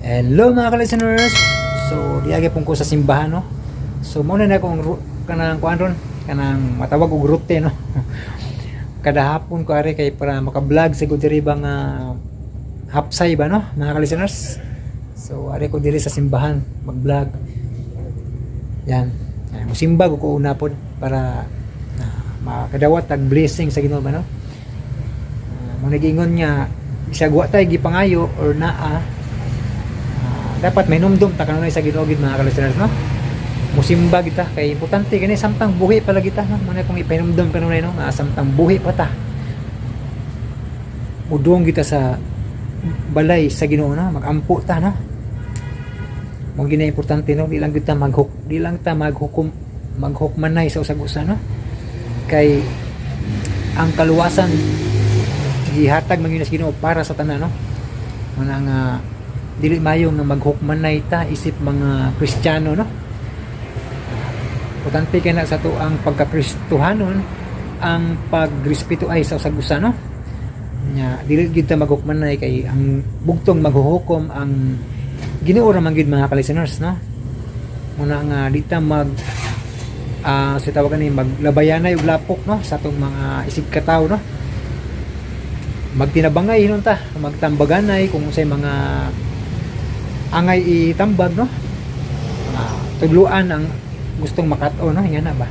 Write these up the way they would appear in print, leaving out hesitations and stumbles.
Hello, mga ka-listeners. So diagi pong ko sa simbahan, no. So mao na akong kanang kuan ron, kanang matawag og route, no. Kada hapon ko ari kay para maka-vlog sa gud diri ba nga hapsay ba, no, mga ka-listeners. So ari ko diri sa simbahan mag-vlog. Yan. Yan, musimba ko una pod para na makadawat tag blessing sa Ginoo ba, no. Mo nagingon nga bisag wa tay gipangayo or naa, dapat may numdum ta kanunay sa Ginoo gid, mga ka-listeners, no. Musimba kita kay importante kani samtang buhi pa lagi ta, no. Mo na kung ipahinumdum kanunay, no, nga samtang buhi pa ta, mudung kita sa balay sa Ginoo, no, magampo ta, no. Mo gina importante, no, di lang ta maghukom, maghukmanay sa usag-usa, no, kay ang kaluwasan gihatag man gyud sa Ginoo para sa tanan, no. Muna nga dili mayo nga maghukmanay ta isip mga Kristiyano, no. Importante kay na sa ato ang pagkakristohanon, ang pagrespeto ay sa usag-usa, no. Nya dili gyud ta maghukmanay kay ang bugtong maghuhukom ang Ginoo ra man gyud, mga ka-listeners, no. Muna nga di ta mag sa tawag ni maglabayanay og lapok, no, sa atong mga isig katawo, no. Magtinabangay hinon ta, magtambaganay kung unsay mga angay itambag, no. Tudluan ang gustong makat-o, no, nga na ba.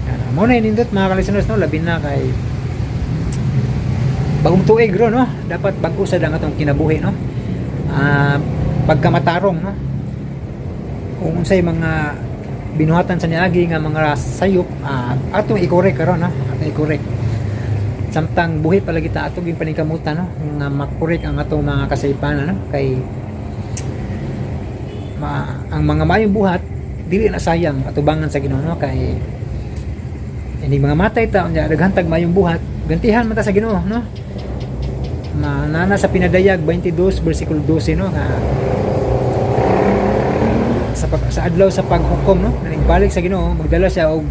Yan, mo na nindot, mga ka-listeners, no, labi na kay bagong tuig ro, no. Dapat bag-o sad ang atong kinabuhi, no, pagkamatarong, no. Kung unsay mga binuhatan sa niagi nga mga sayop, atong i-correct karon, no, atong i-correct samtang buhi pa lagi ta. Atong yung paningkamutan, no, nga ma-correct ang atong mga kasaypanan, no, kay ang mga maayong buhat dili na sayang atubangan sa Ginoo, no, kay ini mga matay ta unya daghan tag maayong buhat, gantihan man ta sa Ginoo, no. Nana sa Pinadayag 22 versikulo 12, no, nga sa adlaw sa paghukom, no, balik sa Ginoo, magdala siya og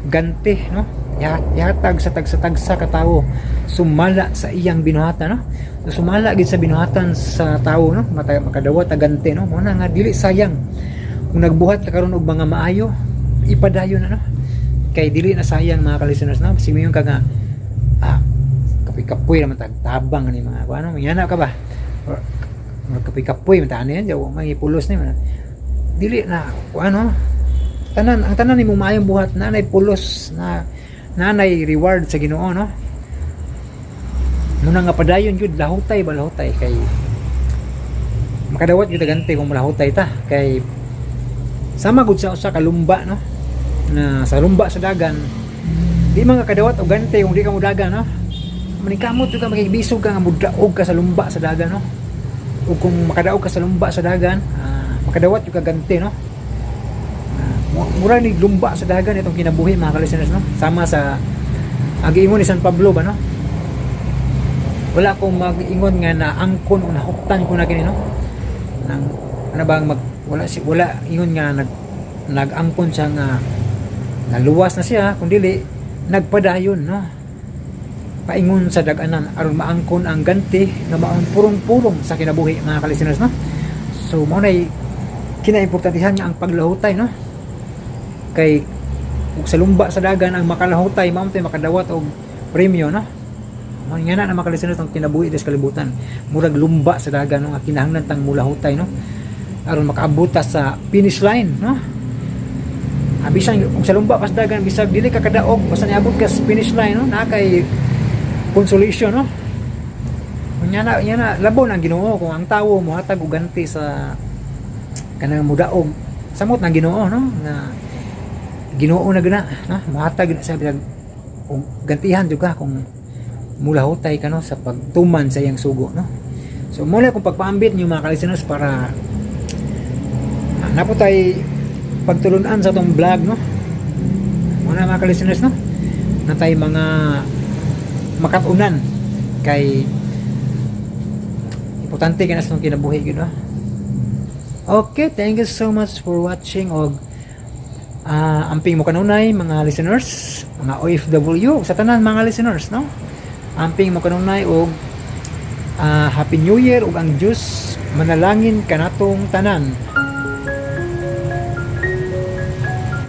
ganti, no. Ihatag sa tagsa-tagsa ka tawo sumala sa iyang binuhatan, no. So, sumala gid sa binuhatan sa tawo, no, mata, makadawat og ganti, no. Mo na nga dili sayang kung nagbuhat ka karon og mga maayo, ipadayon na, no, kay dili na sayang, mga ka-listeners, no. Simiyon ka nga kapoy-kapoy naman tag tabang ani mga ano, mangana ka ba or kapoy-kapoy man ta ano yan, jaw mga pulos ni man. Dili na ano, tanan, ang tanan nimo maayong buhat nanay pulos na, nanay reward sa Ginoo, no. Muna nga padayon jud, lahutay ba, lahutay kay makadawat gyud ganti kung lahutay ta, kay sama gud sa usa ka lumba, no, na sa lumba sa dagan di man ka kadawat og ganti kung di ka modagan, no. Maningkamot jud ka, makibisog ka nga mudaog ka sa lumba sa dagan, no. Ug kung makadaog ka sa lumba sa dagan, makadawat jud ka ganti, no. Mura ni lumba sa dagan itong kinabuhi, mga ka-listeners, no. Sama sa ang giingon ni San Pablo ba, no, wala akong mag-ingon nga na angkon o nahuptan ko na kini, no. Nang ano bang mag wala si wala ingon nga nag-angkon siya nga naluwas na siya, kung dili nagpadayon, no, paingon sa daganan aron maangkon ang ganti nga maong purong-purong sa kinabuhi, mga ka-listeners, no. So mao nay kinaimportantehan nga ang paglahutay, no, kay ug sa lumba sa dagan ang makalahutay mao tay makadawat og premyo, no. Mao nga na mga ka-listeners ang kinabuhi des kalibutan, murag lumba sa dagan, no, nga kinahanglan tang mulahutay, no, aron makaabot ta sa finish line, no. Bisan kung sa lumba pas dagan, bisag dili ka kadaog, basta niabot ka sa finish line, no, naa kay consolation, no. Nya na labo ang Ginoo kung ang tawo mohatag og ganti sa kanang mudaog, samot ng Ginoo, no, nga Ginoo na gana, no, mohatag na sa bisag og gantihan jud ka kung mulahutay ka, no, sa pagtuman sa iyang sugo, no. So muna kung pagpaambit niyo, mga ka-listeners, para napo tay pagtulunan sa atong vlog, no. Muna, mga ka-listeners, no, natay mga makatunan kay importante kay na sa atong kinabuhi gyud, no. Okay, thank you so much for watching og amping mo kanunay, mga listeners, mga OFW, sa tanan mga listeners, no. Amping mo kanunay og Happy New Year ug ang Diyos Manalangin kanatong tanan.